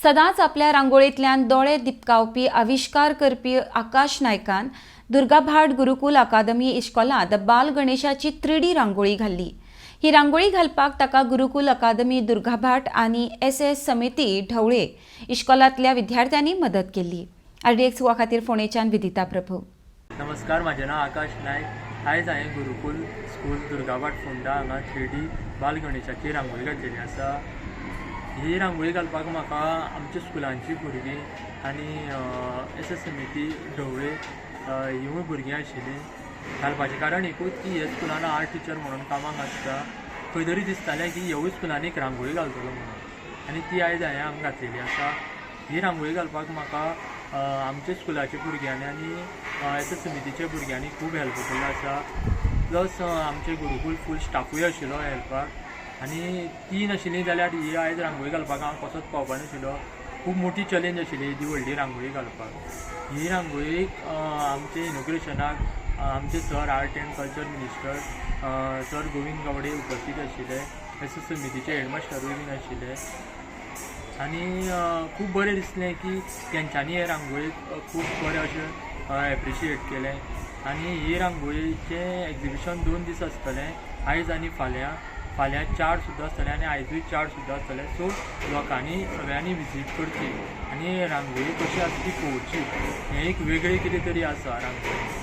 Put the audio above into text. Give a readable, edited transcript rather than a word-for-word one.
सदांच आपल्या रांगोळींतल्यान दोळे दिपकावपी आविश्कार करपी आकाश नायकान दुर्गाभाट गुरुकुल अकादमी इश्कोलांत बाल गणेशाची 3D रांगोळी घाल्ली. ही रांगोळी घालपाक ताका गुरुकुल अकादमी दुर्गाभाट आनी एस एस समिती ढवळे इश्कोलांतल्या विद्यार्थ्यांनी मदत केली. आरडीएक्स खातीर फोंडेच्यान विदिता प्रभू. नमस्कार, म्हाजें नांव आकाश नायक. आयज हांवें गुरुकुल स्कूल, दुर्गाभाट, फोंडा हांगा 3D बाल गणेशाची रांगोळी घातलेली आसा. ही रांगोळी घालपाक म्हाका आमच्या स्कुलांची भुरगीं आनी एस एस समिती ढवळे हिवूय भुरगीं आशिल्लीं. घालपाचें कारण एकूच की हे स्कुलान आर्ट टिचर म्हणून कामाक आसता. खंय तरी दिसतालें की ह्यूय स्कुलांनी एक रांगोळी घालतलो म्हणून आनी ती आयज हांवें हांगा घातलेली आसा. ही रांगोळी घालपाक म्हाका आमच्या स्कुलाच्या भुरग्यांनी आनी एस एस समितीच्या भुरग्यांनी खूब हेल्प केल्लो आसा. प्लस आमचे गुरुकूल फूल स्टाफूय आशिल्लो हेल्पाक आनी ती नाशिल्ली जाल्यार ही आयज रांगोळी घालपाक हांव कसोच पावपा नाशिल्लो. खूब मोठी चॅलेंज आशिल्ली ही व्हडली रांगोळी घालपाक. ही रांगोळीक आमचे इनॉग्रेशनाक आमचे sir, art and culture minister sir Govind Gawade उपस्थित आशिल्ले. एस एस समितीचे हेडमास्टरूय बीन आशिल्ले आनी खूब बरें दिसलें की तेंच्यांनी हे रांगोळीक खूब बरें अशें एप्रिशिएट केलें. आनी ही रांगोळीचें एग्जिबिशन 2 दीस आसतलें, आयज आनी फाल्यां. फाल्यां 4 सुद्दां आसतलें आनी आयजूय 4 सुद्दां आसतलें. सो लोकांनी सगळ्यांनी विजीट करची आनी रांगोळी कशी आसा ती पळोवची. हें एक वेगळें कितें तरी आसा रांगोळी.